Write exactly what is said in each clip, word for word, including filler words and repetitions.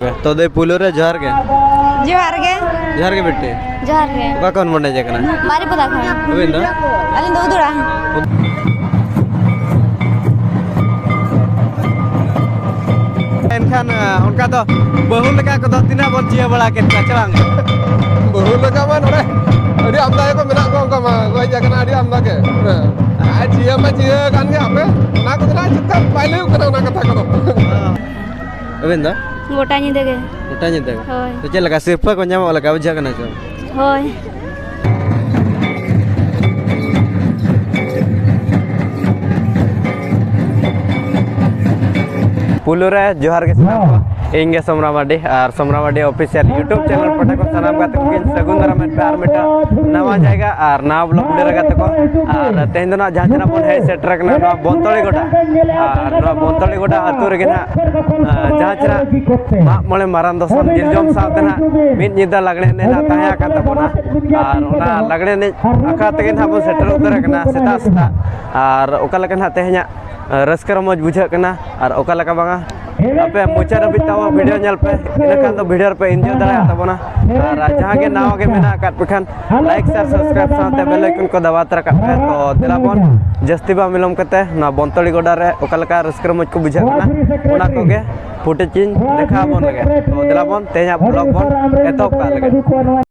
ᱛᱚ ᱫᱟᱹᱭ, ᱯᱩᱭᱞᱩ ᱨᱮ ᱡᱚᱦᱟᱨ ᱜᱮ᱾ ᱡᱚᱦᱟᱨ ᱜᱮ᱾ ᱡᱚᱦᱟᱨ ᱜᱮ ᱵᱤᱴᱤ᱾ ᱡᱚᱦᱟᱨ ᱜᱮ᱾ ᱚᱠᱟ ᱠᱷᱚᱱ ᱵᱚᱱ ᱦᱮᱡ ᱟᱠᱟᱱᱟ? ᱵᱟᱨᱤᱯᱟᱫᱟ ᱠᱷᱚᱱ᱾ ᱟᱹᱵᱤᱱ ᱫᱚ? ᱟᱹᱞᱤᱧ ᱫᱚ ᱩᱫᱩᱲᱟ᱾ ᱮᱱᱠᱷᱟᱱ, ᱟ, ᱚᱱᱠᱟ ᱫᱚ ᱵᱟᱹᱦᱩ ᱞᱮᱠᱟ ᱠᱚᱫᱚ ᱛᱤᱱᱟᱹᱜ ᱵᱚᱱ ᱪᱤᱭᱟᱹ ᱵᱟᱲᱟ ᱠᱮᱫ ᱠᱚᱣᱟ, ᱪᱮ ᱵᱟᱝ? ᱵᱟᱹᱦᱩ ᱞᱮᱠᱟ ᱢᱟ ᱱᱚᱰᱮ ᱟᱹᱰᱤ ᱟᱢᱫᱟ ᱜᱮᱠᱚ ᱢᱮᱱᱟᱜ ᱠᱚᱣᱟ, ᱚᱱᱠᱟ ᱢᱟ ᱠᱚ ᱦᱮᱡ ᱟᱠᱟᱱᱟ ᱟᱹᱰᱤ ᱟᱢᱫᱟ ᱜᱮ᱾ ᱦᱮᱸ᱾ ᱟᱨ ᱪᱤᱭᱟᱹ ᱢᱟ ᱪᱤᱭᱟᱹ ᱠᱟᱱ ᱜᱮ, ᱦᱟᱯᱮ ᱚᱱᱟ ᱠᱚᱫᱚ ᱱᱟᱜ ᱪᱮᱫ ᱠᱟ ᱵᱟᱭ ᱞᱟᱹᱭᱚᱜ ᱠᱟᱱᱟ ᱚᱱᱟ ᱠᱟᱛᱷᱟ ᱠᱚᱫᱚ᱾ ᱟᱹᱵᱤᱱ ᱫᱚ? ᱜᱚᱴᱟ ᱧᱤᱫᱟᱹ ᱜᱮ᱾ ᱜᱚᱴᱟ ᱧᱤᱫᱟᱹ ᱜᱮ? ᱦᱳᱭ᱾ ᱛᱚ ᱪᱮᱫ ᱞᱮᱠᱟ ᱥᱤᱨᱯᱟᱹ ᱠᱚ ᱧᱟᱢᱚᱜ ᱞᱮᱠᱟ ᱵᱩᱡᱷᱟᱹᱜ ᱠᱟᱱᱟ ᱪᱮ? ᱦᱳᱭ᱾ ᱯᱩᱭᱞᱩ ᱨᱮ ᱡᱚᱦᱟᱨ ᱜᱮ ᱥᱟᱱᱟᱢ ᱠᱚ᱾ ᱤᱧ ᱜᱮ ᱥᱚᱢᱨᱟ ᱢᱟᱨᱰᱤ ᱟᱨ ᱥᱚᱢᱨᱟ ᱢᱟᱨᱰᱤ official YouTube channel ᱯᱟᱦᱴᱟ ᱠᱷᱚᱱ ᱥᱟᱱᱟᱢ ᱜᱟᱛᱮ ᱠᱚᱜᱮᱧ ᱥᱟᱹᱜᱩᱱ ᱫᱟᱨᱟᱢᱮᱫ ᱯᱮ ᱟᱨ ᱢᱤᱫᱴᱟᱝ ᱱᱟᱣᱟ ᱡᱟᱭᱜᱟ ᱟᱨ ᱱᱟᱣᱟ vlog video ᱨᱮ ᱜᱟᱛᱮ ᱠᱚ᱾ ᱟᱨ ᱛᱮᱦᱮᱧ ᱫᱚ ᱱᱟᱜ ᱡᱟᱦᱟᱸ ᱛᱤᱱᱟᱹᱜ ᱵᱚᱱ ᱦᱮᱡ ᱥᱮᱴᱮᱨ ᱟᱠᱟᱱᱟ ᱱᱚᱣᱟ ᱵᱚᱱᱛᱚᱲᱤ ᱜᱚᱰᱟ, ᱟᱨ ᱱᱚᱣᱟ ᱵᱚᱱᱛᱚᱲᱤ ᱜᱚᱰᱟ ᱟᱹᱛᱩ ᱨᱮᱜᱮ ᱱᱟᱜ, ᱟᱨ ᱡᱟᱦᱟᱸ ᱪᱮᱦᱨᱟ ᱢᱟᱜ ᱢᱚᱬᱮ ᱢᱟᱨᱟᱝ ᱫᱚᱥᱚᱱ ᱡᱤᱞ ᱡᱚᱢ ᱥᱟᱶᱛᱮ ᱱᱟᱜ ᱢᱤᱫ ᱧᱤᱫᱟᱹ ᱞᱟᱜᱽᱬᱮ ᱮᱱᱮᱡ ᱱᱟᱜ ᱛᱟᱦᱮᱸ ᱟᱠᱟᱱ ᱛᱟᱵᱚᱱᱟ᱾ ᱟᱨ ᱚᱱᱟ ᱞᱟᱜᱽᱬᱮ ᱮᱱᱮᱡ ᱟᱠᱷᱲᱟ ᱛᱮᱜᱮ ᱱᱟᱜ ᱵᱚᱱ ᱥᱮᱴᱮᱨ ᱩᱛᱟᱹᱨ ᱟᱠᱟᱱᱟ ᱥᱮᱛᱟᱜ ᱥᱮᱛᱟᱜ᱾ ᱟᱨ ᱚᱠᱟ ᱞᱮᱠᱟ ᱱᱟᱜ ᱛᱮᱦᱮᱧᱟᱜ, ᱟᱨ ᱨᱟᱹᱥᱠᱟᱹ ᱨᱚᱢᱚᱡᱽ ᱵᱩᱡᱷᱟᱹᱜ ᱠᱟᱱᱟ ᱟᱨ ᱚᱠᱟ ᱞᱮᱠᱟ ᱵᱟᱝᱟ, ᱟᱯᱮ ᱢᱩᱪᱟᱹᱫ ᱦᱟᱹᱵᱤᱡ ᱛᱟᱵᱚ video ᱧᱮᱞ ᱯᱮ, ᱤᱱᱟᱹ ᱠᱷᱟᱱ ᱫᱚ video ᱨᱮᱯᱮ enjoy ᱫᱟᱲᱮᱭᱟᱜ ᱛᱟᱵᱚᱱᱟ᱾ ᱟᱨ ᱡᱟᱦᱟᱸ ᱜᱮ ᱱᱟᱣᱟ ᱜᱮ ᱢᱮᱱᱟᱜ ᱟᱠᱟᱫ ᱯᱮ ᱠᱷᱟᱱ like, share, subscribe ᱥᱟᱶᱛᱮ bell icon ᱠᱚ ᱫᱟᱵᱟᱣ ᱛᱚᱨᱟ ᱠᱟᱜ ᱯᱮ᱾ ᱛᱚ ᱫᱮᱞᱟ ᱵᱚᱱ ᱡᱟᱹᱥᱛᱤ ᱵᱟᱝ ᱵᱤᱞᱚᱢ ᱠᱟᱛᱮ ᱱᱚᱣᱟ ᱵᱚᱱᱛᱚᱲᱤ ᱜᱚᱰᱟ ᱨᱮ ᱚᱠᱟ ᱞᱮᱠᱟ ᱨᱟᱹᱥᱠᱟᱹ ᱨᱚᱢᱚᱡᱽ ᱠᱚ ᱵᱩᱡᱷᱟᱹᱜ ᱠᱟᱱᱟ ᱚᱱᱟ ᱠᱚᱜᱮ footage ᱤᱧ ᱫᱮᱠᱷᱟᱣ ᱟᱵᱚᱱ ᱞᱮᱜᱮ᱾ ᱛᱚ ᱫᱮᱞᱟ ᱵᱚᱱ ᱛᱮᱦᱮᱧᱟᱜ vlog ᱵᱚᱱ ᱮᱛᱚᱦᱚᱵ ᱠᱟᱜ ᱞᱮᱜᱮ᱾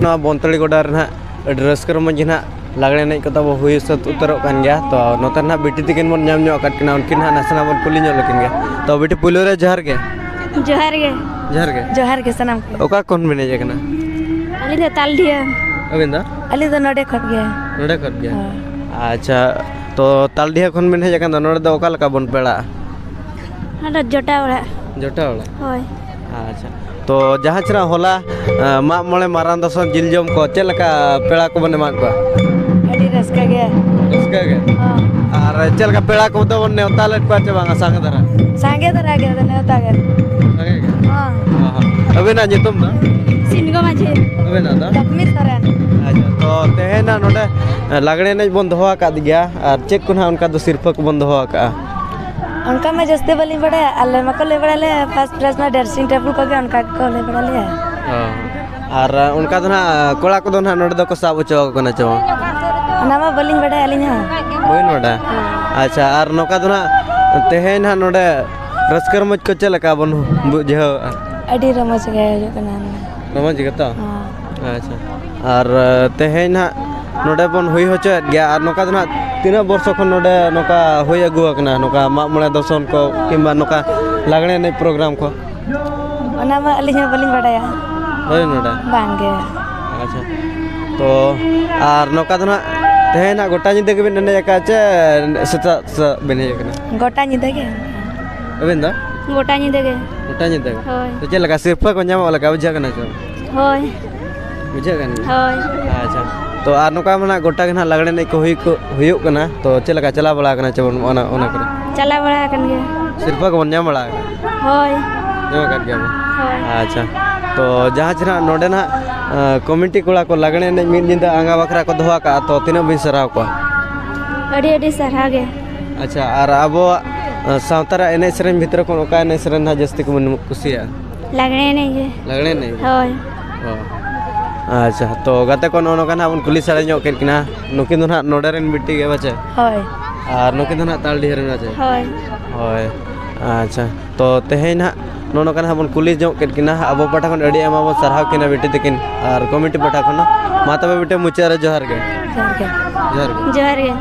ᱱᱚᱣᱟ ᱵᱚᱱᱛᱟᱲᱤ ᱜᱚᱰᱟ ᱨᱮ ᱱᱟᱦᱟᱜ ᱟᱹᱰᱤ ᱨᱟᱹᱥᱠᱟᱹ ᱨᱚᱢᱚᱡᱽ ᱜᱮ ᱱᱟᱦᱟᱜ ᱞᱟᱜᱽᱲᱮ ᱮᱱᱮᱡ ᱠᱚ ᱛᱟᱵᱚ ᱦᱩᱭ ᱥᱟᱹᱛ ᱩᱛᱟᱹᱨᱚᱜ ᱠᱟᱱ ᱜᱮᱭᱟ᱾ ᱛᱚ, ᱱᱚᱛᱮ ᱱᱟᱦᱟᱜ ᱵᱤᱴᱤ ᱛᱟᱹᱠᱤᱱ ᱵᱚᱱ ᱧᱟᱢ ᱧᱚᱜ ᱟᱠᱟᱫ ᱠᱤᱱᱟ, ᱩᱱᱠᱤᱱ ᱱᱟᱦᱟᱜ ᱱᱟᱥᱮᱱᱟᱜ ᱵᱚᱱ ᱠᱩᱞᱤ ᱧᱚᱜ ᱞᱮᱠᱤᱱ ᱜᱮ᱾ ᱛᱚ, ᱵᱤᱴᱤ, ᱯᱩᱭᱞᱩ ᱨᱮ ᱡᱚᱦᱟᱨ ᱜᱮ᱾ ᱡᱚᱦᱟᱨ ᱜᱮ᱾ ᱡᱚᱦᱟᱨ ᱜᱮ᱾ ᱡᱚᱦᱟᱨ ᱜᱮ ᱥᱟᱱᱟᱢ ᱠᱚ᱾ ᱚᱠᱟ ᱠᱷᱚᱱ ᱵᱤᱱ ᱦᱮᱡ ᱟᱠᱟᱱᱟ? ᱟᱹᱞᱤᱧ ᱫᱚ ᱛᱟᱞᱰᱤᱦᱟᱹ᱾ ᱟᱹᱵᱤᱱ ᱫᱚ? ᱟᱹᱞᱤᱧ ᱫᱚ ᱱᱚᱰᱮ ᱠᱷᱚᱱ ᱜᱮ᱾ ᱱᱚᱰᱮ ᱠᱷᱚᱱ ᱜᱮ? ᱦᱳᱭ᱾ ᱟᱪᱪᱷᱟ, ᱛᱚ, ᱛᱟᱞᱰᱤᱦᱟᱹ ᱠᱷᱚᱱ ᱵᱤᱱ ᱦᱮᱡ ᱟᱠᱟᱱ ᱫᱚ, ᱱᱚᱰᱮ ᱫᱚ ᱚᱠᱟ ᱞᱮᱠᱟ ᱵᱚᱱ ᱯᱮᱲᱟᱜᱼᱟ? ᱱᱚᱰᱮ ᱡᱚᱴᱟ ᱚᱲᱟᱜ᱾ ᱡᱚᱴᱟ ᱚᱲᱟᱜ? ᱦᱳᱭ᱾ ᱟᱪᱪᱷᱟ, ᱛᱚ, ᱡᱟᱦᱟᱸ ᱪᱮᱦᱨᱟ ᱦᱚᱞᱟ, ᱮ, ᱢᱟᱜ ᱢᱚᱬᱮ ᱢᱟᱨᱟᱝ ᱫᱚᱥᱚᱱ ᱡᱤᱞ ᱡᱚᱢ ᱠᱚ, ᱪᱮᱫ ᱞᱮᱠᱟ ᱯᱮᱲᱟ ᱠᱚᱵᱚᱱ ᱮᱢᱟᱫ ᱠᱚᱣᱟ? ᱟᱹᱰᱤ ᱨᱟᱹᱥᱠᱟᱹ ᱜᱮ᱾ ᱨᱟᱹᱥᱠᱟᱹ ᱜᱮ? ᱦᱚᱸ᱾ ᱟᱨ ᱪᱮᱫ ᱞᱮᱠᱟ ᱯᱮᱲᱟ ᱠᱚᱫᱚ ᱵᱚᱱ ᱱᱮᱣᱛᱟ ᱞᱮᱫ ᱠᱚᱣᱟ ᱪᱮ ᱵᱟᱝᱟ ᱥᱟᱸᱜᱮ ᱫᱷᱟᱨᱟ? ᱥᱟᱸᱜᱮ ᱫᱷᱟᱨᱟ ᱜᱮ, ᱟᱫᱚ ᱱᱮᱣᱛᱟ ᱜᱮ᱾ ᱥᱟᱸᱜᱮ ᱜᱮ? ᱦᱚᱸ᱾ ᱦᱚᱸ, ᱦᱚᱸ᱾ ᱟᱹᱵᱤᱱᱟᱜ ᱧᱩᱛᱩᱢ ᱫᱚ? ᱥᱤᱱᱜᱳ ᱢᱟᱹᱡᱷᱤ᱾ ᱟᱹᱵᱤᱱᱟᱜ ᱫᱚ? ᱞᱚᱠᱷᱢᱤ ᱥᱚᱨᱮᱱ᱾ ᱟᱪᱪᱷᱟ, ᱛᱚ, ᱛᱮᱦᱮᱧ ᱱᱟᱜ ᱱᱚᱰᱮ, ᱮ, ᱞᱟᱜᱽᱲᱮ ᱮᱱᱮᱡ ᱵᱚᱱ ᱫᱚᱦᱚ ᱟᱠᱟᱫ ᱜᱮᱭᱟ, ᱟᱨ ᱪᱮᱫ ᱠᱚ ᱱᱟᱜ ᱚᱱᱠᱟ ᱫᱚ ᱥᱤᱨᱯᱟᱹ ᱠᱚᱵᱚᱱ ᱫᱚᱦᱚ ᱟᱠᱟᱫᱼᱟ? ᱚᱱᱠᱟ ᱢᱟ ᱡᱟᱹᱥᱛᱤ ᱵᱟᱹᱞᱤᱧ ᱵᱟᱲᱟᱭᱟ, ᱟᱞᱮ ᱢᱟᱠᱚ ᱞᱟᱹᱭ ᱵᱟᱲᱟ ᱞᱮᱭᱟ first prize ᱢᱟ dressing table ᱠᱚᱜᱮ, ᱚᱱᱠᱟ ᱜᱮᱠᱚ ᱞᱟᱹᱭ ᱵᱟᱲᱟ ᱞᱮᱭᱟ᱾ ᱚ᱾ ᱟᱨ ᱚᱱᱠᱟ ᱫᱚ ᱱᱟᱦᱟᱜ ᱠᱚᱲᱟ ᱠᱚᱫᱚ ᱱᱟᱦᱟᱜ ᱱᱚᱰᱮ ᱫᱚᱠᱚ ᱥᱟᱵ ᱦᱚᱪᱚ ᱟᱠᱚ ᱠᱟᱱᱟ ᱪᱮ ᱵᱟᱝ? ᱚᱱᱟ ᱢᱟ ᱵᱟᱹᱞᱤᱧ ᱵᱟᱰᱟᱭᱟ ᱟᱹᱞᱤᱧ ᱦᱚᱸ᱾ ᱵᱟᱹᱵᱤᱱ ᱵᱟᱰᱟᱭᱟ? ᱦᱮᱸ᱾ ᱟᱪᱪᱷᱟ, ᱟᱨ ᱱᱚᱝᱠᱟ ᱫᱚ ᱱᱟᱦᱟᱜ ᱛᱮᱦᱮᱧ ᱱᱟᱦᱟᱜ ᱱᱚᱰᱮ ᱨᱟᱹᱥᱠᱟᱹ ᱨᱚᱢᱚᱡᱽ ᱠᱚ ᱪᱮᱫ ᱞᱮᱠᱟ ᱵᱚᱱ ᱵᱩᱡᱷᱟᱹᱣᱮᱫᱼᱟ? ᱟᱹᱰᱤ ᱨᱚᱢᱚᱡᱽ ᱜᱮ ᱦᱩᱭᱩᱜ ᱠᱟᱱᱟ᱾ ᱨᱚᱢᱚᱡᱽ ᱜᱮᱛᱚ? ᱦᱮᱸ᱾ ᱟᱪᱪᱷᱟ᱾ ᱟᱨ, ᱮ, ᱛᱮᱦᱮᱧ ᱱᱟᱦᱟᱜ ᱱᱚᱰᱮ ᱵᱚᱱ ᱦᱩᱭ ᱦᱚᱪᱚᱭᱮᱫ ᱜᱮᱭᱟ, ᱟᱨ ᱱᱚᱝᱠᱟ ᱫᱚ ᱱᱟᱦᱟᱜ ᱛᱤᱱᱟᱹᱜ ᱵᱚᱨᱥᱚ ᱠᱷᱚᱱ ᱱᱚᱰᱮ ᱱᱚᱝᱠᱟ ᱦᱩᱭ ᱟᱹᱜᱩ ᱟᱠᱟᱱᱟ, ᱱᱚᱝᱠᱟ ᱢᱟᱜ ᱢᱚᱬᱮ ᱫᱚᱥᱚᱱ ᱠᱚ ᱠᱤᱝᱵᱟ ᱱᱚᱝᱠᱟ ᱞᱟᱜᱽᱲᱮ ᱮᱱᱮᱡ program ᱠᱚ? ᱚᱱᱟ ᱢᱟ ᱟᱹᱞᱤᱧ ᱦᱚᱸ ᱵᱟᱹᱞᱤᱧ ᱵᱟᱰᱟᱭᱟ᱾ ᱵᱟᱹᱵᱤᱱ ᱵᱟᱰᱟᱭᱟ? ᱵᱟᱝ ᱜᱮ᱾ ᱟᱪᱪᱷᱟ᱾ ᱛᱚ, ᱟᱨ ᱱᱚᱝᱠᱟ ᱫᱚ ᱱᱟᱦᱟᱜ ᱛᱮᱦᱮᱧ ᱱᱟᱦᱟᱜ ᱜᱚᱴᱟ ᱧᱤᱫᱟᱹ ᱜᱮᱵᱤᱱ ᱮᱱᱮᱡ ᱟᱠᱟᱫᱼᱟ ᱪᱮ ᱥᱮᱛᱟᱜ ᱥᱮᱛᱟᱜ ᱵᱤᱱ ᱦᱮᱡ ᱟᱠᱟᱱᱟ? ᱜᱚᱴᱟ ᱧᱤᱫᱟᱹ ᱜᱮ᱾ ᱟᱹᱵᱤᱱ ᱫᱚ? ᱜᱚᱴᱟ ᱧᱤᱫᱟᱹ ᱜᱮ᱾ ᱜᱚᱴᱟ ᱧᱤᱫᱟᱹ ᱜᱮ? ᱦᱳᱭ᱾ ᱛᱚ, ᱪᱮᱫ ᱞᱮᱠᱟ ᱥᱤᱨᱯᱟᱹ ᱠᱚ ᱧᱟᱢᱚᱜ ᱞᱮᱠᱟ ᱵᱩᱡᱷᱟᱹᱜ ᱠᱟᱱᱟ ᱪᱮ? ᱦᱳᱭ᱾ ᱵᱩᱡᱷᱟᱹᱜ ᱠᱟᱱ ᱜᱮᱭᱟ? ᱦᱳᱭ᱾ ᱟᱪᱪᱷᱟ᱾ ᱛᱚ, ᱟᱨ ᱱᱚᱝᱠᱟ ᱢᱟ ᱱᱟᱦᱟᱜ ᱜᱚᱴᱟ ᱜᱮ ᱱᱟᱦᱟᱜ ᱞᱟᱜᱽᱲᱮ ᱮᱱᱮᱡ ᱠᱚ ᱦᱩᱭ ᱠᱚ, ᱦᱩᱭᱩᱜ ᱠᱟᱱᱟ᱾ ᱛᱚ, ᱪᱮᱫ ᱞᱮᱠᱟ ᱪᱟᱞᱟᱣ ᱵᱟᱲᱟ ᱟᱠᱟᱱᱟ ᱪᱮ ᱵᱚᱱ ᱚᱱᱟ, ᱚᱱᱟ ᱠᱚᱨᱮ? ᱪᱟᱞᱟᱣ ᱵᱟᱲᱟ ᱟᱠᱟᱱ ᱜᱮᱭᱟ᱾ ᱥᱤᱨᱯᱟᱹ ᱠᱚᱵᱚᱱ ᱧᱟᱢ ᱵᱟᱲᱟ ᱟᱠᱟᱫᱟ? ᱦᱳᱭ᱾ ᱧᱟᱢ ᱟᱠᱟᱫ ᱜᱮᱭᱟ ᱵᱚᱱ? ᱦᱳᱭ᱾ ᱟᱪᱪᱷᱟ᱾ ᱛᱚ, ᱡᱟᱦᱟᱸ ᱪᱮ ᱱᱟᱦᱟᱜ ᱱᱚᱰᱮ ᱱᱟᱦᱟᱜ, ᱟᱸ, ᱠᱚᱢᱤᱴᱤ ᱠᱚᱲᱟ ᱠᱚ ᱞᱟᱜᱽᱲᱮ ᱮᱱᱮᱡ ᱢᱤᱫ ᱧᱤᱫᱟᱹ ᱟᱸᱜᱟ ᱵᱟᱠᱷᱨᱟ ᱠᱚ ᱫᱚᱦᱚ ᱟᱠᱟᱫᱼᱟ, ᱛᱚ, ᱛᱤᱱᱟᱹᱜ ᱵᱤᱱ ᱥᱟᱨᱦᱟᱣ ᱠᱚᱣᱟ? ᱟᱹᱰᱤ ᱟᱹᱰᱤ ᱥᱟᱨᱦᱟᱣ ᱜᱮ᱾ ᱟᱪᱪᱷᱟ, ᱟᱨ ᱟᱵᱚᱣᱟᱜ, ᱟᱸ, ᱥᱟᱶᱛᱟ ᱨᱮᱭᱟᱜ ᱮᱱᱮᱡ ᱥᱮᱨᱮᱧ ᱵᱷᱤᱛᱨᱤ ᱠᱷᱚᱱ ᱚᱠᱟ ᱮᱱᱮᱡ ᱥᱮᱨᱮᱧ ᱱᱟᱦᱟᱜ ᱡᱟᱹᱥᱛᱤ ᱠᱚᱵᱚᱱ ᱠᱩᱥᱤᱭᱟᱜᱼᱟ? ᱞᱟᱜᱽᱲᱮ ᱮᱱᱮᱡ ᱜᱮ᱾ ᱞᱟᱜᱽᱲᱮ ᱮᱱᱮᱡ? ᱦᱳᱭ᱾ ᱚ᱾ ᱟᱪᱪᱷᱟ, ᱛᱚ ᱜᱟᱛᱮ ᱠᱚ ᱱᱚᱜᱼᱚ ᱱᱚᱝᱠᱟ ᱱᱟᱦᱟᱜ ᱵᱚᱱ ᱠᱩᱞᱤ ᱥᱟᱲᱮ ᱧᱚᱜ ᱠᱮᱫ ᱠᱤᱱᱟ᱾ ᱱᱩᱠᱤᱱ ᱫᱚ ᱱᱟᱦᱟᱜ ᱱᱚᱰᱮ ᱨᱮᱱ ᱵᱤᱴᱤ ᱜᱮ ᱵᱟᱪᱮ? ᱦᱳᱭ᱾ ᱟᱨ ᱱᱩᱠᱤᱱ ᱫᱚ ᱱᱟᱦᱟᱜ ᱛᱟᱞᱰᱤᱦᱟᱹ ᱨᱮᱱ ᱵᱟᱪᱮ? ᱦᱳᱭ᱾ ᱦᱳᱭ᱾ ᱟᱪᱪᱷᱟ, ᱛᱚ ᱛᱮᱦᱮᱧ ᱱᱟᱦᱟᱜ ᱱᱚᱜᱼᱚ ᱱᱚᱝᱠᱟ ᱱᱟᱦᱟᱜ ᱵᱚᱱ ᱠᱩᱞᱤ ᱧᱚᱜ ᱠᱮᱫ ᱠᱤᱱᱟ᱾ ᱟᱵᱚ ᱯᱟᱦᱴᱟ ᱠᱷᱚᱱ ᱟᱹᱰᱤ ᱟᱭᱢᱟ ᱵᱚᱱ ᱥᱟᱨᱦᱟᱣ ᱠᱤᱱᱟ ᱵᱤᱴᱤ ᱛᱟᱹᱠᱤᱱ ᱟᱨ ᱠᱚᱢᱤᱴᱤ ᱯᱟᱦᱴᱟ ᱠᱷᱚᱱ ᱦᱚᱸ᱾ ᱢᱟ ᱛᱚᱵᱮ ᱵᱤᱴᱤ, ᱢᱩᱪᱟᱹᱫ ᱨᱮ ᱡᱚᱦᱟᱨ ᱜᱮ᱾ ᱡᱚᱦᱟᱨ ᱜᱮ᱾ ᱡᱚᱦᱟᱨ ᱜᱮ᱾ ᱡᱚᱦᱟᱨ ᱜᱮ᱾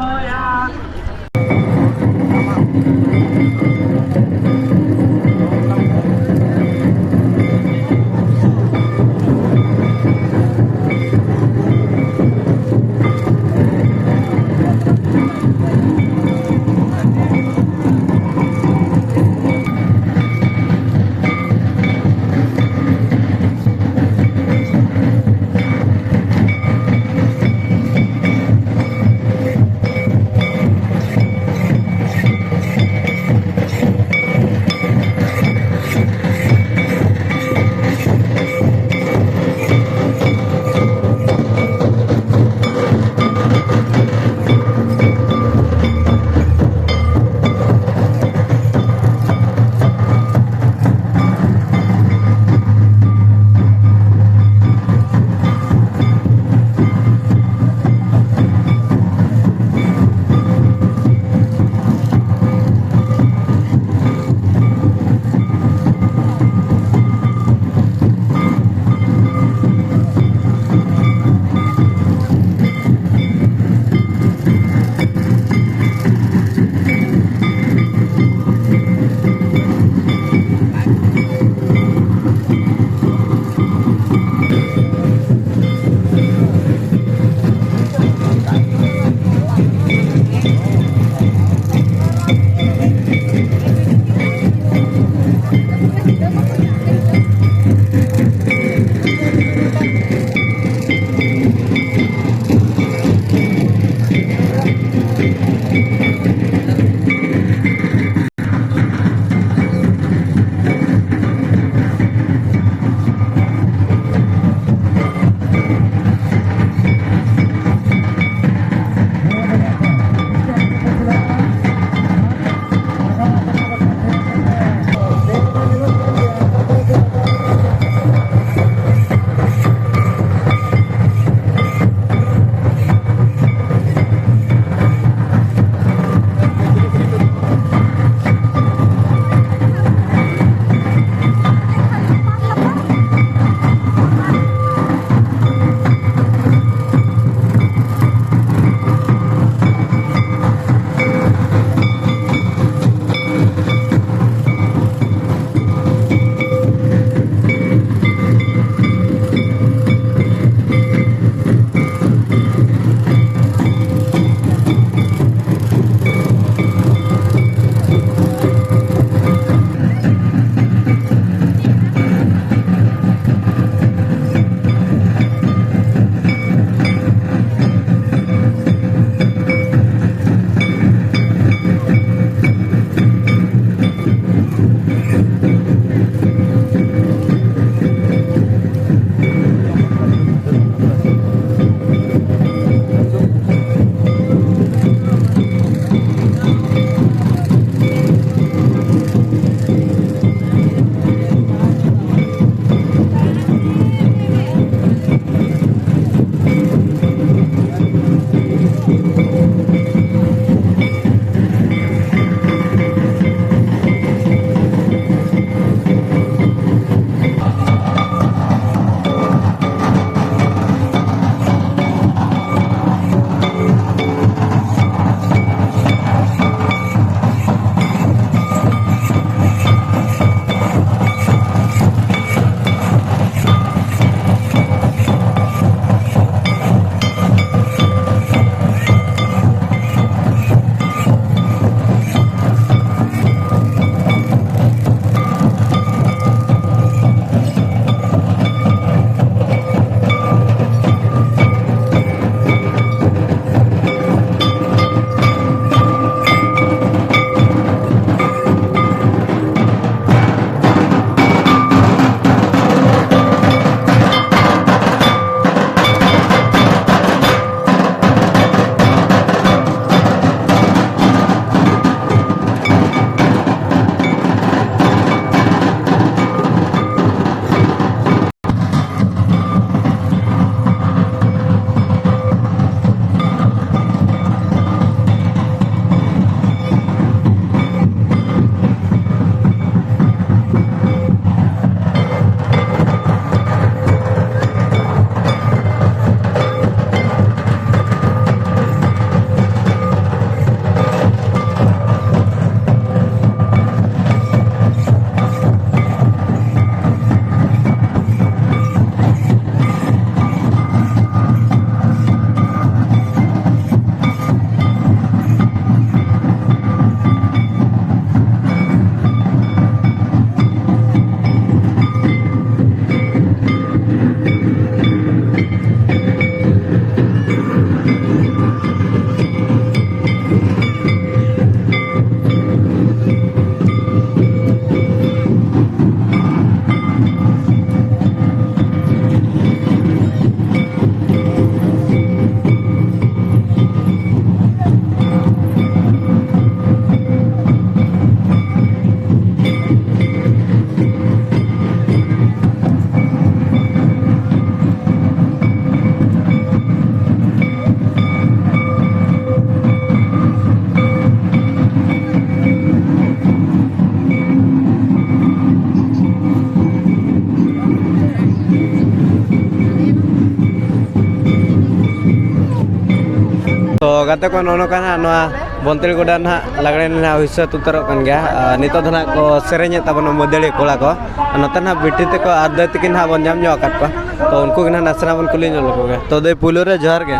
ᱛᱚ ᱜᱟᱛᱮ ᱠᱚ, ᱱᱚᱜᱼᱚ ᱱᱚᱝᱠᱟ ᱱᱟᱦᱟᱜ ᱱᱚᱣᱟ ᱵᱚᱱᱛᱮᱲ ᱜᱚᱰᱟ ᱱᱟᱦᱟᱜ ᱞᱟᱜᱽᱲᱮ ᱱᱟᱦᱟᱜ ᱦᱩᱭ ᱥᱟᱹᱛ ᱩᱛᱟᱹᱨᱚᱜ ᱠᱟᱱ ᱜᱮᱭᱟ᱾ ᱟᱨ ᱱᱤᱛᱚᱜ ᱫᱚ ᱱᱟᱦᱟᱜ ᱠᱚ ᱥᱮᱨᱮᱧᱮᱫ ᱛᱟᱵᱚᱱᱟ ᱢᱟᱹᱫᱟᱹᱲᱤᱭᱟᱹ ᱠᱚᱲᱟ ᱠᱚ᱾ ᱟᱨ ᱱᱚᱛᱮ ᱱᱟᱦᱟᱜ ᱵᱤᱴᱤ ᱛᱟᱠᱚ ᱟᱨ ᱫᱟᱹᱭ ᱛᱟᱹᱠᱤᱱ ᱱᱟᱦᱟᱜ ᱵᱚᱱ ᱧᱟᱢ ᱧᱚᱜ ᱟᱠᱟᱫ ᱠᱚᱣᱟ᱾ ᱛᱚ ᱩᱱᱠᱩ ᱜᱮ ᱱᱟᱦᱟᱜ ᱱᱟᱥᱮᱱᱟᱜ ᱵᱚᱱ ᱠᱩᱞᱤ ᱧᱚᱜ ᱞᱮᱠᱚ ᱜᱮ᱾ ᱛᱚ ᱫᱟᱹᱭ, ᱯᱩᱭᱞᱩ ᱨᱮ ᱡᱚᱦᱟᱨ ᱜᱮ᱾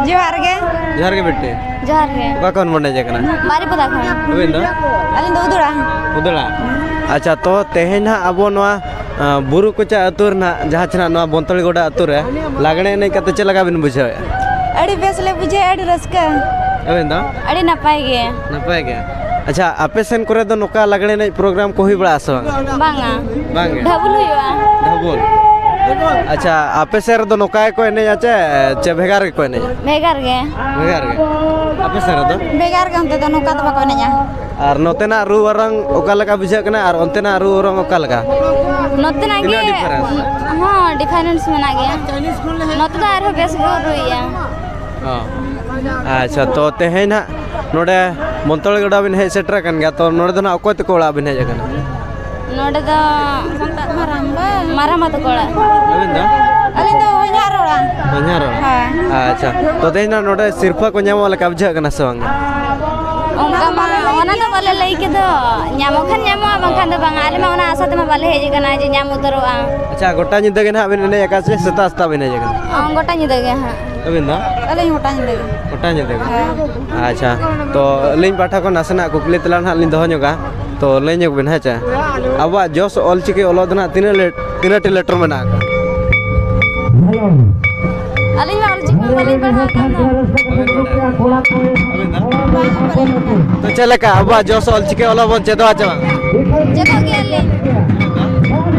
ᱡᱚᱦᱟᱨ ᱜᱮ᱾ ᱡᱚᱦᱟᱨ ᱜᱮ ᱵᱤᱴᱤ᱾ ᱡᱚᱦᱟᱨ ᱜᱮ᱾ ᱚᱠᱟ ᱠᱷᱚᱱ ᱵᱚᱱ ᱦᱮᱡ ᱟᱠᱟᱱᱟ? ᱵᱟᱨᱤᱯᱟᱫᱟ ᱠᱷᱚᱱ᱾ ᱟᱹᱵᱤᱱ ᱫᱚ? ᱟᱹᱞᱤᱧ ᱫᱚ ᱩᱫᱩᱲᱟ᱾ ᱩᱫᱩᱲᱟ᱾ ᱟᱪᱪᱷᱟ, ᱛᱚ ᱛᱮᱦᱮᱧ ᱱᱟᱦᱟᱜ ᱟᱵᱚ ᱱᱚᱣᱟ ᱟᱸ, ᱵᱩᱨᱩ ᱠᱚᱪᱟ ᱟᱹᱛᱩ ᱨᱮᱱᱟᱜ ᱡᱟᱦᱟᱸ ᱪᱮ ᱱᱟᱜ ᱱᱚᱣᱟ ᱵᱚᱱᱛᱚᱲᱤ ᱜᱚᱰᱟ ᱟᱹᱛᱩ ᱨᱮ ᱞᱟᱜᱽᱬᱮ ᱮᱱᱮᱡ ᱠᱟᱛᱮ ᱪᱮᱫ ᱞᱮᱠᱟ ᱵᱤᱱ ᱵᱩᱡᱷᱟᱹᱣᱮᱫᱼᱟ? ᱟᱹᱰᱤ ᱵᱮᱥ ᱞᱮ ᱵᱩᱡᱷᱟᱹᱣᱟ, ᱟᱹᱰᱤ ᱨᱟᱹᱥᱠᱟᱹ᱾ ᱟᱹᱵᱤᱱ ᱫᱚ? ᱟᱹᱰᱤ ᱱᱟᱯᱟᱭ ᱜᱮ᱾ ᱱᱟᱯᱟᱭ ᱜᱮ᱾ ᱟᱪᱪᱷᱟ, ᱟᱯᱮ ᱥᱮᱱ ᱠᱚᱨᱮ ᱫᱚ ᱱᱚᱝᱠᱟ ᱞᱟᱜᱽᱬᱮ ᱮᱱᱮᱡ ᱯᱨᱳᱜᱨᱟᱢ ᱠᱚ ᱦᱩᱭ ᱵᱟᱲᱟᱜᱼᱟ ᱥᱮ ᱵᱟᱝ? ᱵᱟᱝᱟ᱾ ᱵᱟᱝ ᱜᱮ? ᱰᱷᱟᱵᱩᱞ ᱦᱩᱭᱩᱜᱼᱟ᱾ ᱰᱷᱟᱵᱩᱞ᱾ ᱟᱪᱪᱷᱟ, ᱟᱯᱮ ᱥᱮᱫ ᱨᱮᱫᱚ ᱱᱚᱝᱠᱟ ᱜᱮᱠᱚ ᱮᱱᱮᱡᱼᱟ ᱪᱮ, ᱪᱮ ᱵᱷᱮᱜᱟᱨ ᱜᱮᱠᱚ ᱮᱱᱮᱡᱼᱟ? ᱵᱷᱮᱜᱟᱨ ᱜᱮ᱾ ᱵᱷᱮᱜᱟᱨ ᱜᱮ? ᱟᱯᱮ ᱥᱮᱫ ᱨᱮᱫᱚ? ᱵᱷᱮᱜᱟᱨ ᱜᱮ, ᱚᱱᱛᱮ ᱫᱚ ᱱᱚᱝᱠᱟ ᱫᱚ ᱵᱟᱠᱚ ᱮᱱᱮᱡᱼᱟ᱾ ᱟᱨ ᱱᱚᱛᱮᱱᱟᱜ ᱨᱩ ᱚᱨᱚᱝ ᱚᱠᱟ ᱞᱮᱠᱟ ᱵᱩᱡᱷᱟᱹᱜ ᱠᱟᱱᱟ ᱟᱨ ᱚᱱᱛᱮᱱᱟᱜ ᱨᱩ ᱚᱨᱚᱝ ᱚᱠᱟ ᱞᱮᱠᱟ? ᱱᱚᱛᱮᱱᱟᱜ ᱜᱮ ᱛᱤᱱᱟᱹᱜ difference? ᱦᱚᱸ, difference ᱢᱮᱱᱟᱜ ᱜᱮᱭᱟ᱾ ᱱᱚᱛᱮ ᱫᱚ ᱟᱨᱦᱚᱸ ᱵᱮᱥ ᱜᱮ ᱠᱚ ᱨᱩᱭᱮᱜᱼᱟ᱾ ᱚ᱾ ᱟᱪᱪᱷᱟ, ᱛᱚ ᱛᱮᱦᱮᱧ ᱱᱟᱦᱟᱜ ᱱᱚᱰᱮ ᱵᱚᱱᱛᱚᱲ ᱜᱚᱰᱟ ᱵᱤᱱ ᱦᱮᱡ ᱥᱮᱴᱮᱨ ᱟᱠᱟᱱ ᱜᱮᱭᱟ, ᱛᱚ ᱱᱚᱰᱮ ᱫᱚ ᱱᱟᱦᱟᱜ ᱚᱠᱚᱭ ᱛᱟᱠᱚ ᱚᱲᱟᱜ ᱵᱤᱱ ᱦᱮᱡ ᱟᱠᱟᱱᱟ? ᱱᱚᱰᱮ ᱫᱚ ᱢᱟᱨᱟᱝᱵᱟ᱾ ᱢᱟᱨᱟᱝᱵᱟ ᱛᱟᱠᱚ ᱚᱲᱟᱜ᱾ ᱟᱹᱵᱤᱱ ᱫᱚ? ᱟᱹᱞᱤᱧ ᱫᱚ ᱦᱚᱧᱦᱟᱨ ᱚᱲᱟᱜ᱾ ᱦᱚᱧᱦᱟᱨ ᱚᱲᱟᱜ? ᱦᱮᱸ᱾ ᱟᱪᱪᱷᱟ, ᱛᱚ ᱛᱮᱦᱮᱧ ᱱᱟᱦᱟᱜ ᱱᱚᱰᱮ ᱥᱤᱨᱯᱷᱟᱹ ᱠᱚ ᱧᱟᱢᱚᱜ ᱞᱮᱠᱟ ᱵᱩᱡᱷᱟᱹᱜ ᱠᱟᱱᱟ ᱥᱮ ᱵᱟᱝ? ᱚᱱᱠᱟ ᱢᱟ, ᱚᱱᱟ ᱫᱚ ᱵᱟᱞᱮ ᱞᱟᱹᱭ ᱠᱮᱫᱟ᱾ ᱧᱟᱢᱚᱜ ᱠᱷᱟᱱ ᱧᱟᱢᱚᱜᱼᱟ, ᱵᱟᱝᱠᱷᱟᱱ ᱫᱚ ᱵᱟᱝᱟ᱾ ᱟᱞᱮ ᱢᱟ ᱚᱱᱟ ᱟᱥᱟ ᱛᱮᱢᱟ ᱵᱟᱞᱮ ᱦᱮᱡ ᱟᱠᱟᱱᱟ ᱡᱮ ᱧᱟᱢ ᱩᱛᱟᱹᱨᱚᱜᱼᱟ᱾ ᱟᱪᱪᱷᱟ, ᱜᱚᱴᱟ ᱧᱤᱫᱟᱹ ᱜᱮ ᱱᱟᱦᱟᱜ ᱵᱤᱱ ᱮᱱᱮᱡ ᱟᱠᱟᱫ ᱥᱮ ᱥᱮᱛᱟᱜ ᱥᱮᱛᱟᱜ ᱵᱤᱱ ᱦᱮᱡ ᱟᱠᱟᱱᱟ? ᱚ, ᱜᱚᱴᱟ ᱧᱤᱫᱟᱹ ᱜᱮ ᱦᱟᱸᱜ᱾ ᱟᱹᱵᱤᱱ ᱫᱚ? ᱟᱹᱞᱤᱧ ᱜᱚᱴᱟ ᱧᱤᱫᱟᱹ ᱜᱮ᱾ ᱜᱚᱴᱟ ᱧᱤᱫᱟᱹ ᱜᱮ? ᱦᱮᱸ᱾ ᱟᱪᱪᱷᱟ, ᱛᱚ ᱟᱹᱞᱤᱧ ᱯᱟᱦᱴᱟ ᱠᱷᱚᱱ ᱱᱟᱥᱮᱱᱟᱜ ᱠᱩᱠᱞᱤ ᱛᱮᱞᱟ ᱱᱟᱦᱟᱜ ᱞᱤᱧ ᱫᱚᱦᱚ ᱧᱚᱜᱟ, ᱛᱚ ᱞᱟᱹᱭ ᱧᱚᱜ ᱵᱤᱱ, ᱦᱮᱸ ᱪᱮ? ᱟᱵᱚᱣᱟᱜ ᱡᱚᱥ ᱚᱞᱪᱤᱠᱤ ᱚᱞᱚᱜ ᱫᱚ ᱱᱟᱦᱟᱜ ᱛᱤᱱᱟᱹᱜ ᱞᱮ-, ᱛᱤᱱᱟᱹᱜ ᱴᱤ letter ᱢᱮᱱᱟᱜ ᱟᱠᱟᱫ? ᱟᱹᱞᱤᱧ ᱢᱟ ᱚᱞᱪᱤᱠᱤ ᱢᱟ ᱵᱟᱹᱞᱤᱧ ᱯᱟᱲᱦᱟᱣ ᱟᱠᱟᱱ ᱫᱚ᱾ ᱵᱟᱹᱵᱤᱱ ᱵᱟᱰᱟᱭᱟ? ᱟᱹᱵᱤᱱ ᱫᱚ? ᱵᱟᱝ, ᱵᱟᱹᱞᱤᱧ ᱯᱟᱲᱦᱟᱣ᱾ ᱛᱚ ᱪᱮᱫ ᱞᱮᱠᱟ ᱟᱵᱚᱣᱟᱜ ᱡᱚᱥ ᱚᱞᱪᱤᱠᱤ ᱚᱞᱚᱜ ᱵᱚᱱ ᱪᱮᱫᱚᱜᱼᱟ ᱪᱮ ᱵᱟᱝ? ᱪᱮᱫᱚᱜ ᱜᱮᱭᱟᱞᱮ᱾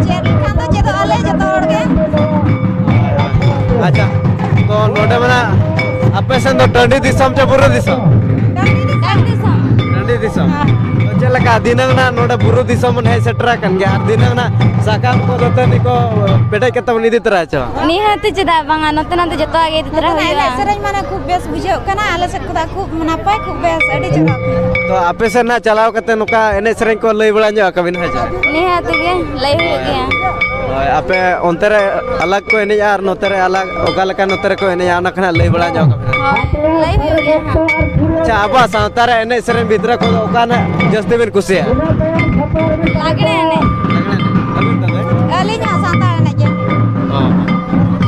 ᱪᱮᱫ ᱞᱮᱠᱷᱟᱱ ᱫᱚ ᱪᱮᱫᱚᱜ ᱟᱞᱮ ᱡᱚᱛᱚ ᱦᱚᱲ ᱜᱮ᱾ ᱟᱪᱪᱷᱟ, ᱛᱚ ᱱᱚᱰᱮ ᱢᱮᱱᱟᱜ, ᱟᱯᱮ ᱥᱮᱱ ᱫᱚ ᱴᱟᱺᱰᱤ ᱫᱤᱥᱚᱢ ᱪᱮ ᱵᱩᱨᱩ ᱫᱤᱥᱚᱢ? ᱴᱟᱺᱰᱤ ᱫᱤᱥᱚᱢ᱾ ᱴᱟᱺᱰᱤ ᱫᱤᱥᱚᱢ᱾ ᱦᱮᱸ᱾ ᱛᱚ ᱪᱮᱫ ᱞᱮᱠᱟ ᱫᱷᱤᱱᱟᱹᱝ ᱱᱟᱜ ᱱᱚᱰᱮ ᱵᱩᱨᱩ ᱫᱤᱥᱚᱢ ᱵᱚᱱ ᱦᱮᱡ ᱥᱮᱴᱮᱨ ᱟᱠᱟᱱ ᱜᱮᱭᱟ, ᱟᱨ ᱫᱷᱤᱱᱟᱹᱝ ᱱᱟᱜ ᱥᱟᱠᱟᱢ ᱠᱚ ᱫᱟᱹᱛᱟᱹᱱᱤ ᱠᱚ ᱯᱮᱴᱮᱡ ᱠᱟᱛᱮ ᱵᱚᱱ ᱤᱫᱤ ᱛᱚᱨᱟ ᱦᱚᱪᱚ᱾ ᱱᱤᱦᱟᱹᱛ, ᱪᱮᱫᱟᱜ ᱵᱟᱝᱟ, ᱱᱚᱛᱮ ᱱᱟᱛᱮ ᱡᱚᱛᱚᱣᱟᱜ ᱜᱮ ᱤᱫᱤ ᱛᱚᱨᱟ ᱱᱚᱛᱮᱱᱟᱜ ᱦᱩᱭᱩᱜᱼᱟ᱾ ᱮᱱᱮᱡ ᱥᱮᱨᱮᱧ ᱢᱟᱱᱮ ᱠᱷᱩᱵ ᱵᱮᱥ ᱵᱩᱡᱷᱟᱹᱜ ᱠᱟᱱᱟ, ᱟᱞᱮ ᱥᱮᱫ ᱠᱷᱚᱱᱟᱜ ᱠᱷᱩᱵ ᱱᱟᱯᱟᱭ, ᱠᱷᱩᱵ ᱵᱮᱥ, ᱟᱹᱰᱤ ᱪᱚᱨᱚᱠ᱾ ᱛᱚ ᱟᱯᱮ ᱥᱮᱫ ᱱᱟᱜ ᱪᱟᱞᱟᱣ ᱠᱟᱛᱮ ᱱᱚᱝᱠᱟ ᱮᱱᱮᱡ ᱥᱮᱨᱮᱧ ᱠᱚ ᱞᱟᱹᱭ ᱵᱟᱲᱟ ᱧᱚᱜ ᱟᱠᱟᱵᱤᱱ ᱦᱮᱸ ᱪᱮ? ᱱᱤᱦᱟᱹᱛ ᱜᱮ ᱞᱟᱹᱭ ᱦᱩᱭᱩᱜ ᱜᱮᱭᱟ᱾ ᱦᱳᱭ, ᱟᱯᱮ ᱚᱱᱛᱮ ᱨᱮ ᱟᱞᱟᱜᱽ ᱠᱚ ᱮᱱᱮᱡᱼᱟ ᱟᱨ ᱱᱚᱛᱮ ᱨᱮ ᱟᱞᱟᱜᱽ, ᱚᱠᱟ ᱞᱮᱠᱟ ᱱᱚᱛᱮ ᱨᱮᱠᱚ ᱮᱱᱮᱡᱼᱟ, ᱚᱱᱟ ᱠᱚ ᱱᱟᱜ ᱞᱟᱹᱭ ᱵᱟᱲᱟ ᱧᱚᱜ ᱟᱠᱟᱵᱤᱱ᱾ ᱦᱳᱭ, ᱞᱟᱹᱭ ᱦᱩᱭᱩᱜ ᱜᱮᱭᱟ ᱦᱟᱸᱜ᱾ ᱟᱪᱪᱷᱟ, ᱟᱵᱚᱣᱟᱜ ᱥᱟᱶᱛᱟ ᱨᱮ ᱮᱱᱮᱡ ᱥᱮᱨᱮᱧ ᱵᱷᱤᱛᱨᱤ ᱠᱷᱚᱱ ᱫᱚ ᱚᱠᱟ ᱱᱟᱜ ᱡᱟᱹᱥᱛᱤ ᱵᱤᱱ ᱠᱩᱥᱤᱭᱟᱜᱼᱟ? ᱞᱟᱜᱽᱲᱮ ᱮᱱᱮᱡ᱾ ᱟᱹᱵᱤᱱ ᱛᱚᱵᱮ? ᱟᱹᱞᱤᱧ ᱦᱚᱸ ᱥᱟᱱᱛᱟᱲ ᱮᱱᱮᱡ ᱜᱮ᱾ ᱚ᱾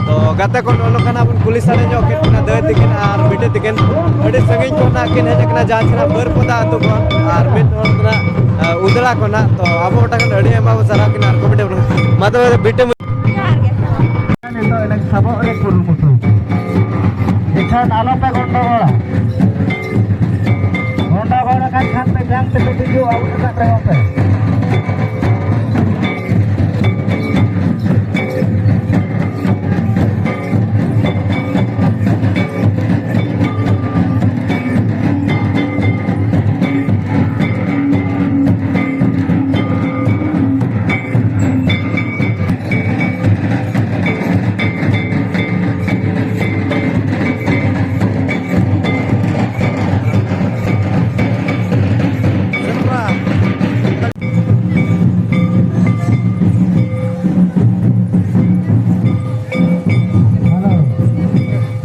ᱛᱚ ᱜᱟᱛᱮ ᱠᱚ, ᱱᱚᱜᱼᱚ ᱱᱚᱝᱠᱟᱱᱟᱜ ᱵᱚᱱ ᱠᱩᱞᱤ ᱥᱟᱰᱮ ᱧᱚᱜ ᱠᱮᱫ ᱠᱤᱱᱟ ᱫᱟᱹᱭ ᱛᱤᱠᱤᱱ ᱟᱨ ᱵᱤᱴᱤ ᱛᱤᱠᱤᱱ᱾ ᱟᱹᱰᱤ ᱥᱟᱺᱜᱤᱧ ᱠᱷᱚᱱᱟᱜ ᱠᱤᱱ ᱦᱮᱡ ᱟᱠᱟᱱᱟ, ᱡᱟᱦᱟᱸ ᱪᱷᱟᱲᱟ ᱵᱟᱹᱨᱯᱟᱫᱟ ᱟᱹᱛᱩ ᱠᱷᱚᱱ, ᱟᱨ ᱢᱤᱫ ᱦᱚᱲ ᱠᱟᱱᱟ, ᱟ, ᱩᱫᱽᱲᱟ ᱠᱷᱚᱱᱟᱜ᱾ ᱛᱚ ᱟᱵᱚ ᱚᱸᱰᱮ ᱠᱷᱚᱱ ᱟᱹᱰᱤ ᱟᱭᱢᱟ ᱵᱚᱱ ᱥᱟᱨᱦᱟᱣ ᱠᱤᱱᱟ ᱟᱨ ᱠᱚᱢᱤᱴᱤ ᱵᱚᱱ, ᱢᱟ ᱛᱚᱵᱮ ᱵᱤᱴᱤ᱾ ᱡᱚᱦᱟᱨ ᱜᱮ᱾ ᱱᱤᱛᱚᱜ ᱮᱱᱮᱡ ᱥᱟᱵᱚᱜ ᱨᱮ ᱠᱩᱨᱩᱢᱩᱴᱩ᱾ ᱮᱱᱠᱷᱟᱱ ᱟᱞᱚᱯᱮ ᱜᱚᱱᱰᱚᱜᱚᱲᱟ᱾ ᱜᱚᱱᱰᱚᱜᱚᱲ ᱟᱠᱟᱱ ᱠᱷᱟᱱ ᱯᱮ ᱡᱟᱝ ᱛᱮᱯᱮ ᱜᱩᱡᱩᱜᱼᱟ, ᱩᱰᱩᱠᱟᱜ ᱨᱮᱦᱚᱸ ᱯᱮ᱾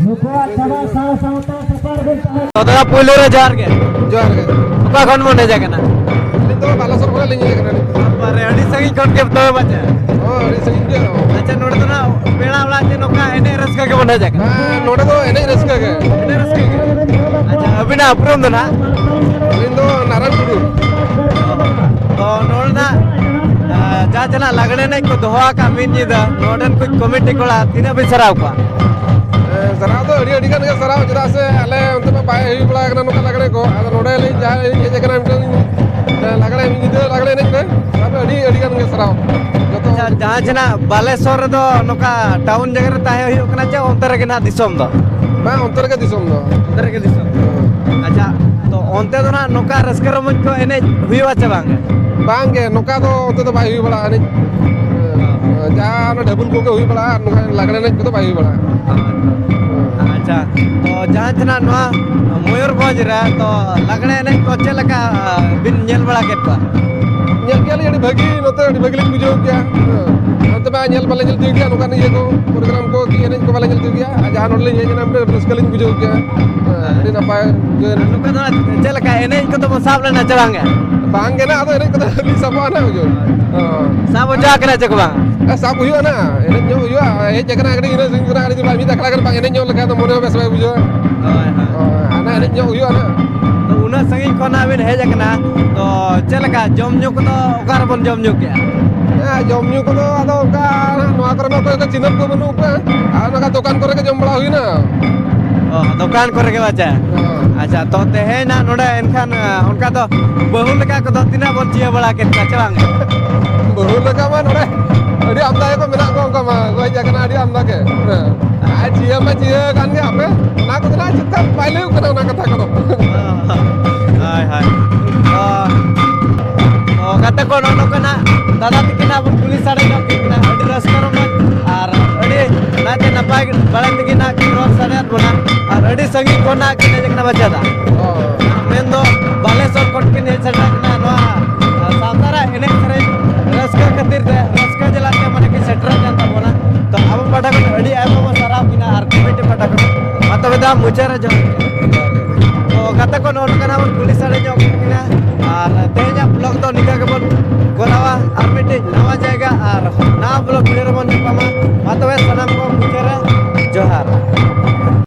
ᱱᱩᱠᱩᱣᱟᱜ ᱪᱟᱵᱟ ᱥᱟᱶ ᱥᱟᱶᱛᱮ ᱥᱟᱯᱟᱲ ᱵᱤᱱ ᱛᱟᱦᱮᱸ᱾ ᱛᱚ ᱫᱟᱫᱟ, ᱯᱩᱭᱞᱩ ᱨᱮ ᱡᱚᱦᱟᱨ ᱜᱮ᱾ ᱡᱚᱦᱟᱨ ᱜᱮ᱾ ᱚᱠᱟ ᱠᱷᱚᱱ ᱵᱚᱱ ᱦᱮᱡ ᱟᱠᱟᱱᱟ? ᱟᱹᱞᱤᱧ ᱫᱚ ᱵᱟᱞᱮᱥᱚᱨ ᱠᱷᱚᱱ ᱞᱤᱧ ᱦᱮᱡ ᱟᱠᱟᱱᱟ᱾ ᱵᱟᱵᱟᱨᱮ, ᱟᱹᱰᱤ ᱥᱟᱺᱜᱤᱧ ᱠᱷᱚᱱ ᱜᱮ ᱛᱚᱵᱮ ᱵᱟᱪᱟ᱾ ᱦᱚᱸ, ᱟᱹᱰᱤ ᱥᱟᱺᱜᱤᱧ ᱜᱮ᱾ ᱟᱪᱪᱷᱟ, ᱱᱚᱰᱮ ᱫᱚ ᱱᱟᱜ ᱯᱮᱲᱟ ᱚᱲᱟᱜ ᱪᱮ ᱱᱚᱝᱠᱟ ᱮᱱᱮᱡ ᱨᱟᱹᱥᱠᱟᱹ ᱜᱮᱵᱚᱱ ᱦᱮᱡ ᱟᱠᱟᱱᱟ? ᱦᱮᱸ, ᱱᱚᱰᱮ ᱫᱚ ᱮᱱᱮᱡ ᱨᱟᱹᱥᱠᱟᱹ ᱜᱮ᱾ ᱮᱱᱮᱡ ᱨᱟᱹᱥᱠᱟᱹ ᱜᱮ᱾ ᱟᱪᱪᱷᱟ, ᱟᱹᱵᱤᱱᱟᱜ ᱩᱯᱨᱩᱢ ᱫᱚ ᱱᱟᱜ? ᱟᱹᱞᱤᱧ ᱫᱚ ᱱᱟᱨᱟᱭᱚᱱ ᱴᱩᱰᱩ᱾ ᱛᱚ ᱱᱚᱰᱮᱱᱟᱜ, ᱟ, ᱡᱟᱦᱟᱸ ᱪᱮᱱᱟᱜ ᱞᱟᱜᱽᱲᱮ ᱮᱱᱮᱡ ᱠᱚ ᱫᱚᱦᱚ ᱟᱠᱟᱫ ᱢᱤᱫ ᱧᱤᱫᱟᱹ, ᱱᱚᱰᱮᱱ ᱠᱚ ᱠᱚᱢᱤᱴᱤ ᱠᱚᱲᱟ ᱛᱤᱱᱟᱹᱜ ᱵᱤᱱ ᱥᱟᱨᱦᱟᱣ ᱠᱚᱣᱟ? ᱮ, ᱥᱟᱨᱦᱟᱣ ᱫᱚ ᱟᱹᱰᱤ, ᱟᱹᱰᱤ ᱜᱟᱱ ᱜᱮ ᱥᱟᱨᱦᱟᱣ, ᱪᱮᱫᱟᱜ ᱥᱮ ᱟᱞᱮ ᱚᱱᱛᱮ ᱢᱟ ᱵᱟᱭ ᱦᱩᱭ ᱵᱟᱲᱟ ᱟᱠᱟᱱᱟ ᱱᱚᱝᱠᱟ ᱞᱟᱜᱽᱲᱮ ᱠᱚ᱾ ᱟᱫᱚ ᱱᱚᱰᱮ ᱞᱤᱧ ᱡᱟᱦᱟᱸ ᱞᱤᱧ ᱦᱮᱡ ᱟᱠᱟᱱᱟ ᱢᱤᱫᱴᱟᱝ, ᱮ, ᱞᱟᱜᱽᱲᱮ ᱢᱤᱫ ᱧᱤᱫᱟᱹ ᱞᱟᱜᱽᱲᱮ ᱮᱱᱮᱡ ᱨᱮ, ᱟᱫᱚ ᱟᱹᱰᱤ, ᱟᱹᱰᱤ ᱜᱟᱱ ᱜᱮ ᱥᱟᱨᱦᱟᱣ᱾ ᱡᱚᱛᱚ ᱟᱪᱪᱷᱟ, ᱡᱟᱦᱟᱸ ᱪᱮᱱᱟᱜ ᱵᱟᱞᱮᱥᱚᱨ ᱨᱮᱫᱚ ᱱᱚᱝᱠᱟ ᱴᱟᱣᱩᱱ ᱡᱟᱭᱜᱟ ᱨᱮ ᱛᱟᱦᱮᱸ ᱦᱩᱭᱩᱜ ᱠᱟᱱᱟ ᱪᱮ ᱚᱱᱛᱮ ᱨᱮᱜᱮ ᱱᱟᱜ ᱫᱤᱥᱚᱢ ᱫᱚ? ᱵᱟᱝ, ᱚᱱᱛᱮ ᱨᱮᱜᱮ ᱫᱤᱥᱚᱢ ᱫᱚ᱾ ᱚᱱᱛᱮ ᱨᱮᱜᱮ ᱫᱤᱥᱚᱢ᱾ ᱟᱪᱪᱷᱟ, ᱛᱚ ᱚᱱᱛᱮ ᱫᱚ ᱱᱟᱜ ᱱᱚᱝᱠᱟ ᱨᱟᱹᱥᱠᱟᱹ ᱨᱚᱢᱚᱡᱽ ᱠᱚ ᱮᱱᱮᱡ ᱦᱩᱭᱩᱜᱼᱟ ᱪᱮ ᱵᱟᱝ? ᱵᱟᱝ ᱜᱮ, ᱱᱚᱝᱠᱟ ᱫᱚ ᱚᱱᱛᱮ ᱫᱚ ᱵᱟᱭ ᱦᱩᱭ ᱵᱟᱲᱟᱜᱼᱟ ᱮᱱᱮᱡ᱾ ᱡᱟᱦᱟᱸ ᱚᱱᱟ ᱰᱷᱟᱹᱵᱩᱞ ᱠᱚᱜᱮ ᱦᱩᱭ ᱵᱟᱲᱟᱜᱼᱟ, ᱱᱚᱝᱠᱟ ᱞᱟᱜᱽᱲᱮ ᱮᱱᱮᱡ ᱠᱚᱫᱚ ᱵᱟᱭ ᱦᱩᱭ ᱵᱟᱲᱟᱜᱼᱟ᱾ ᱟᱪᱪᱷᱟ, ᱛᱚ ᱡᱟᱦᱟᱸ ᱛᱤᱱᱟᱹᱜ ᱱᱚᱣᱟ ᱢᱚᱭᱩᱨᱵᱷᱚᱸᱡᱽ ᱨᱮ, ᱛᱚ ᱞᱟᱜᱽᱲᱮ ᱮᱱᱮᱡ ᱠᱚ ᱪᱮᱫ ᱞᱮᱠᱟ ᱵᱤᱱ ᱧᱮᱞ ᱵᱟᱲᱟ ᱠᱮᱫ ᱠᱚᱣᱟ? ᱧᱮᱞ ᱠᱮᱜᱼᱟ ᱞᱤᱧ, ᱟᱹᱰᱤ ᱵᱷᱟᱹᱜᱤ, ᱱᱚᱛᱮ ᱟᱹᱰᱤ ᱵᱷᱟᱹᱜᱤ ᱞᱤᱧ ᱵᱩᱡᱷᱟᱹᱣ ᱠᱮᱜᱼᱟ᱾ ᱦᱮᱸ, ᱱᱚᱛᱮ ᱢᱟ ᱧᱮᱞ ᱵᱟᱞᱮ ᱧᱮᱞ ᱛᱤᱭᱳᱜ ᱠᱮᱜᱼᱟ ᱱᱚᱝᱠᱟᱱ ᱤᱭᱟᱹ ᱠᱚ, ᱯᱨᱳᱜᱨᱟᱢ ᱠᱚ ᱠᱤ ᱮᱱᱮᱡ ᱠᱚ ᱵᱟᱞᱮ ᱧᱮᱞ ᱛᱤᱭᱳᱜ ᱠᱮᱜᱼᱟ᱾ ᱟᱨ ᱡᱟᱦᱟᱸ ᱱᱚᱰᱮ ᱞᱤᱧ ᱦᱮᱡ ᱮᱱᱟ, ᱟᱹᱰᱤ ᱨᱟᱹᱥᱠᱟᱹ ᱞᱤᱧ ᱵᱩᱡᱷᱟᱹᱣ ᱠᱮᱜᱼᱟ᱾ ᱦᱮᱸ, ᱟᱹᱰᱤ ᱱᱟᱯᱟᱭ ᱜᱮ᱾ ᱟᱨ ᱱᱚᱝᱠᱟ ᱫᱚ ᱪᱮᱫ ᱞᱮᱠᱟ ᱮᱱᱮᱡ ᱠᱚᱫᱚ ᱵᱚᱱ ᱥᱟᱵ ᱞᱮᱱᱟ ᱪᱮ ᱵᱟᱝ ᱜᱮ? ᱵᱟᱝ ᱜᱮ ᱱᱟᱜ, ᱟᱫᱚ ᱮᱱᱮᱡ ᱠᱚᱫᱚ ᱞᱤᱧ ᱥᱟᱵᱚᱜᱼᱟ ᱱᱟᱜ, ᱵᱩᱡᱷᱟᱹᱣ᱾ ᱦᱮᱸ᱾ ᱥᱟᱵ ᱚᱡᱚᱜ ᱠᱟᱱᱟ ᱪᱮ ᱠᱚ ᱵᱟᱝ? ᱦᱮᱸ, ᱥᱟᱵ ᱦᱩᱭᱩᱜᱼᱟ ᱱᱟᱜ, ᱮᱱᱮᱡ ᱧᱚᱜ ᱦᱩᱭᱩᱜᱼᱟ᱾ ᱦᱮᱡ ᱟᱠᱟᱱᱟ ᱟᱹᱰᱤ ᱤᱱᱟᱹ ᱥᱟᱺᱜᱤᱧ ᱠᱷᱚᱱᱟᱜ, ᱟᱹᱰᱤ ᱢᱤᱫ ᱟᱠᱷᱲᱟ ᱜᱟᱱ ᱵᱟᱝ ᱮᱱᱮᱡ ᱧᱚᱜ ᱞᱮᱠᱷᱟᱱ ᱫᱚ ᱢᱚᱱᱮ ᱦᱚᱸ ᱵᱮᱥ ᱵᱟᱭ ᱵᱩᱡᱷᱟᱹᱣᱟ᱾ ᱦᱳᱭ, ᱦᱳᱭ᱾ ᱦᱳᱭ, ᱦᱟᱱᱟ ᱮᱱᱮᱡ ᱧᱚᱜ ᱦᱩᱭᱩᱜᱼᱟ ᱱᱟᱜ᱾ ᱛᱚ ᱩᱱᱟᱹᱜ ᱥᱟᱺᱜᱤᱧ ᱠᱷᱚᱱᱟᱜ ᱵᱤᱱ ᱦᱮᱡ ᱟᱠᱟᱱᱟ, ᱛᱚ ᱪᱮᱫ ᱞᱮᱠᱟ ᱡᱚᱢ ᱧᱩ ᱠᱚᱫᱚ ᱚᱠᱟ ᱨᱮᱵᱚᱱ ᱡᱚᱢ ᱧᱩ ᱠᱮᱜᱼᱟ? ᱦᱮᱸ, ᱡᱚᱢ ᱧᱩ ᱠᱚᱫᱚ ᱟᱫᱚ ᱚᱱᱠᱟ ᱱᱚᱣᱟ ᱠᱚᱨᱮ ᱢᱟ ᱚᱠᱚᱭ ᱦᱚᱸ ᱪᱤᱱᱦᱟᱹᱯ ᱠᱚ ᱵᱟᱹᱱᱩᱜ ᱠᱚᱣᱟ, ᱟᱨ ᱱᱚᱝᱠᱟ ᱫᱚᱠᱟᱱ ᱠᱚᱨᱮ ᱜᱮ ᱡᱚᱢ ᱵᱟᱲᱟ ᱦᱩᱭᱱᱟ᱾ ᱚ, ᱫᱚᱠᱟᱱ ᱠᱚᱨᱮ ᱜᱮ ᱵᱟᱪᱟ? ᱦᱮᱸ᱾ ᱟᱪᱪᱷᱟ, ᱛᱚ ᱛᱮᱦᱮᱧ ᱱᱟᱜ ᱱᱚᱰᱮ ᱮᱱᱠᱷᱟᱱ, ᱚᱱᱠᱟ ᱫᱚ ᱵᱟᱹᱦᱩ ᱞᱮᱠᱟ ᱠᱚᱫᱚ ᱛᱤᱱᱟᱹᱜ ᱵᱚᱱ ᱪᱤᱭᱟᱹ ᱵᱟᱲᱟ ᱠᱮᱫ ᱠᱚᱣᱟ ᱪᱮ ᱵᱟᱝ? ᱵᱟᱹᱦᱩ ᱞᱮᱠᱟ ᱢᱟ ᱱᱚᱰᱮ ᱟᱹᱰᱤ ᱟᱢᱫᱟ ᱜᱮᱠᱚ ᱢᱮᱱᱟᱜ ᱠᱚᱣᱟ, ᱚᱱᱠᱟ ᱢᱟ ᱠᱚ ᱦᱮᱡ ᱟᱠᱟᱱᱟ ᱟᱹᱰᱤ ᱟᱢᱫᱟ ᱜᱮ᱾ ᱦᱮᱸ᱾ ᱟᱨ ᱪᱤᱭᱟᱹ ᱢᱟ ᱪᱤᱭᱟᱹ ᱠᱟᱱ ᱜᱮ, ᱟᱯᱮ ᱚᱱᱟ ᱠᱚᱫᱚ ᱱᱟᱜ ᱪᱮᱫ ᱠᱟ ᱵᱟᱭ ᱞᱟᱹᱭᱚᱜ ᱠᱟᱱᱟ ᱚᱱᱟ ᱠᱟᱛᱷᱟ ᱠᱚᱫᱚ᱾ ᱦᱳᱭ, ᱦᱳᱭ᱾ ᱚ, ᱚ, ᱜᱟᱛᱮ ᱠᱚ, ᱱᱚᱜᱼᱚ ᱱᱚᱝᱠᱟᱱᱟᱜ ᱫᱟᱫᱟ ᱛᱟᱹᱠᱤᱱ ᱱᱟᱜ ᱵᱚᱱ ᱠᱩᱞᱤ ᱥᱟᱰᱮ ᱧᱚᱜ ᱠᱮᱫ ᱠᱤᱱᱟ᱾ ᱟᱹᱰᱤ ᱨᱟᱹᱥᱠᱟᱹ ᱨᱚᱢᱚᱡᱽ ᱟᱨ ᱟᱹᱰᱤ ᱱᱟᱭᱛᱮ ᱱᱟᱯᱟᱭ ᱵᱟᱲᱟ ᱛᱮᱜᱮ ᱱᱟᱜ ᱠᱤᱱ ᱨᱚᱲ ᱥᱟᱰᱮᱭᱟᱫ ᱵᱚᱱᱟ᱾ ᱟᱨ ᱟᱹᱰᱤ ᱥᱟᱺᱜᱤᱧ ᱠᱷᱚᱱᱟᱜ ᱠᱤᱱ ᱦᱮᱡ ᱟᱠᱟᱱᱟ ᱵᱟᱪᱟ ᱫᱟ᱾ ᱚ᱾ ᱢᱮᱱᱫᱚ ᱵᱟᱞᱮᱥᱚᱨ ᱠᱷᱚᱱ ᱠᱤᱱ ᱦᱮᱡ ᱥᱮᱴᱮᱨ ᱟᱠᱟᱱᱟ ᱱᱚᱣᱟ, ᱟ, ᱥᱟᱶᱛᱟ ᱨᱮᱭᱟᱜ ᱮᱱᱮᱡ ᱥᱮᱨᱮᱧ ᱨᱟᱹᱥᱠᱟᱹ ᱠᱷᱟᱹᱛᱤᱨ ᱛᱮ, ᱨᱟᱹᱥᱠᱟᱹ ᱡᱟᱞᱟᱛᱮ ᱢᱟᱱᱮ ᱠᱤᱱ ᱥᱮᱴᱮᱨ ᱟᱠᱟᱱ ᱛᱟᱵᱚᱱᱟ᱾ ᱛᱚ ᱟᱵᱚ ᱯᱟᱦᱴᱟ ᱠᱷᱚᱱ ᱟᱹᱰᱤ ᱟᱭᱢᱟ ᱵᱚᱱ ᱥᱟᱨᱦᱟᱣ ᱠᱤᱱᱟ ᱟᱨ ᱠᱚᱢᱤᱴᱤ ᱯᱟᱦᱴᱟ ᱠᱷᱚᱱ᱾ ᱢᱟ ᱛᱚᱵᱮ ᱫᱟ ᱢᱩᱪᱟᱹᱫ ᱨᱮ ᱡᱚᱦᱟᱨ᱾ ᱛᱚ ᱜᱟᱛᱮ ᱠᱚ, ᱱᱚᱜᱼᱚ ᱱᱚᱝᱠᱟᱱᱟᱜ ᱵᱚᱱ ᱠᱩᱞᱤ ᱥᱟᱰᱮ ᱧᱚᱜ ᱠᱤᱱᱟ᱾